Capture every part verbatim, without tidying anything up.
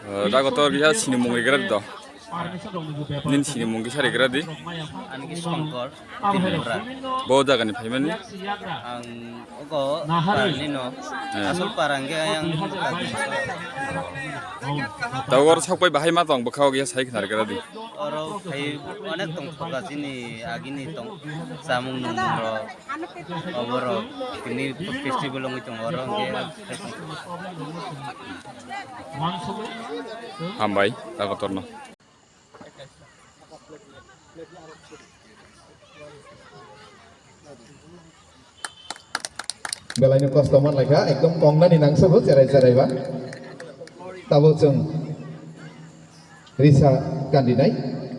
Dagotor kisa sinimung regra di do. Nini sinimung kisa regra di. Ani khe Songkor, Tripura. Bo jaga ni phaimani? Ang ogo Parni no. Eh. Asol para hwnkhe ayang Kagin. Tabuk oro sokpai bahai ma tong bwkha o kisa sai khna regra di. Oro phai onek tong thoka chini agini tong chamung nungmung rok. Oborok tini festival wngwi tongo, oro hwnkhe hambai, takotorno. Belaino kosto manlaikha, ekdom kongnani nangsogo cherai cherai ba. Tabuk chwng risa kandinai,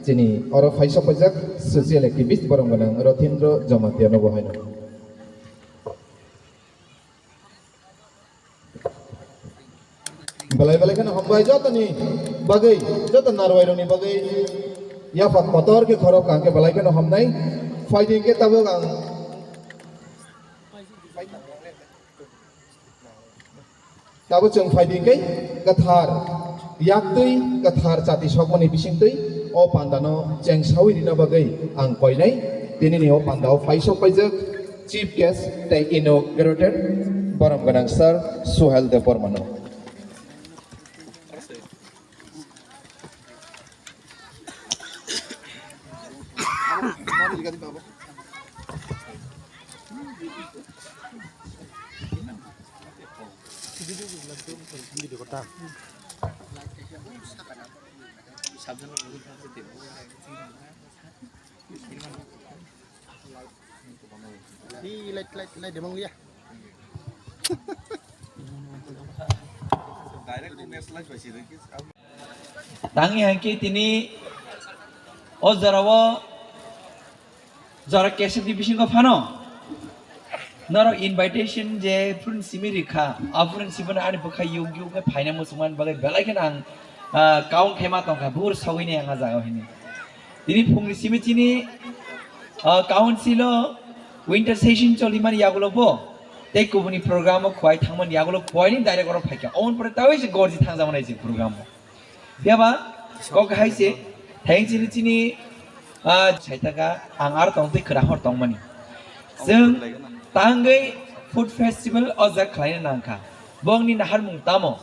chini oro phai sokpaijak social activist borom gwnang Rothindro Jamatia no bo haino. Belai belai kheno hambai jotoni bagwi, joto narwai rokni bagwi yaphak kotor khe khorok ang khe belai kheno hamnai. Phaidi hwnkhe tabuk ang Tabuk chwng phaidi hwnkhe kwthar yaktwi kwthar chati sokmani bisingtwi o pandano chengsawi rina bagwi ang koinai. Tinini o pandao phai sok paijak chief guest tei inaugurator borom gwnang sir Suhel Debbarmano. Hi, light, light, light, demang liya. Tangwi hai khe tini o jorao jora kesakni bisingo phano norok invitation je phuruni simi rikha, a phuruni simi ani bwkha yug yug khe phaina muchungmani bagwi belai kheno ang, ah, kaung khe ma tongkha, bur sogwini ang a jagao hini. Tini phungni simi chini, ah, council o winter session cholimani yagulo bo tei kubuni program o khwai thangmani yagulo khwaini direct oro phaikha. Oboni pore tawi se gorji thangjakmani se program o. Phiya ba kok hai se thang chini chini, ah, saitaka ang aro tong twi khwra hor tongmani. Chwng tangwi food festival o jak khlaina nangkha. Bongni naharmung tamo?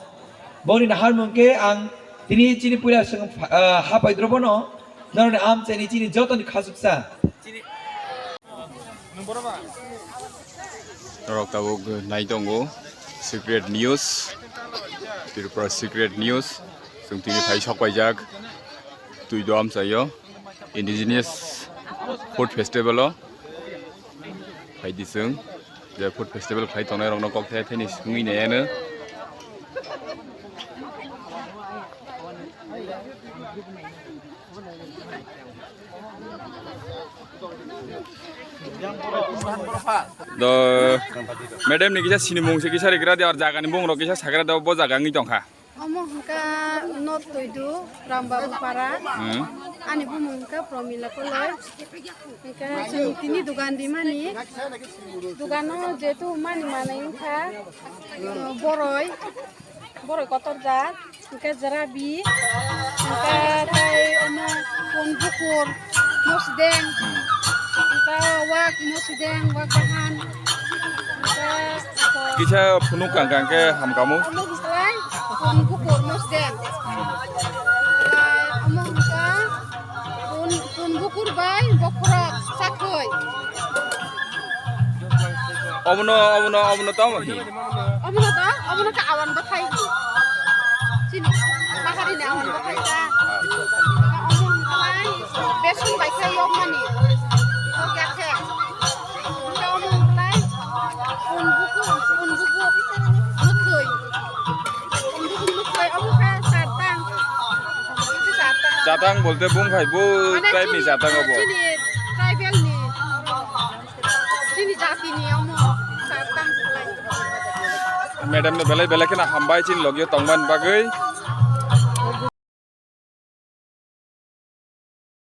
Bongni naharmung khe ang tini chini puila swng, ah, hapai drobono norokni amchaini chini jotoni khachuksa. Norok tabuk nai tongo Secret News, Tripura Secret News. Chwng tini phai sok paijak twi do amchaio Indigenous Food Festival o. Phaidi chwng je food festival khlai tongnai rokno kok thai thai ni swngwi nai ano. Do madam ni kisa sinimung se kisa rigra de ar jaga ni bung rok kisa sagra de bo jaga wngwi tongkha. Omo hwnkha North Toidu, Rambabu Para. Hmm. Ani bumung hwnkha Promila Koloi. Hwnkha chwng tini dugan rimani. Dugano jetu mani manwi wngkha, uh, boroi, boroi kotor jat, hwnkha jerabi, hwnkha tai omo pun bukur. Mosdeng. Hwnkha wak mosdeng, wak bahan. Hwnkha ako. Kisa phunuk kang kang khe hamkamu. Omo bwsai pun bukur mosdeng. Hwnkha omo hwnkha pun, pun bukur bai bokhorok sakhoi. Omono, omono, omono tamo hi? Omono to, omono khe awan bwthai hi. Chini bahari ni awan bwthai ta. Omo hwnkhe beson bai khe yokmani. Yokya khe. Hwnkhe omo hwnkhe pun buku, pun buku mwkhwi. Pun buku mwkhwi omo khe chatang. Chatang. Chatang bolte bung khai bo. Mane tribe ni chini, chatang obo. Chini tribal ni. Chini jati ni omo, sa tang khlai. Madam no belai belai kheno hambai chini logio tongmani bagwi.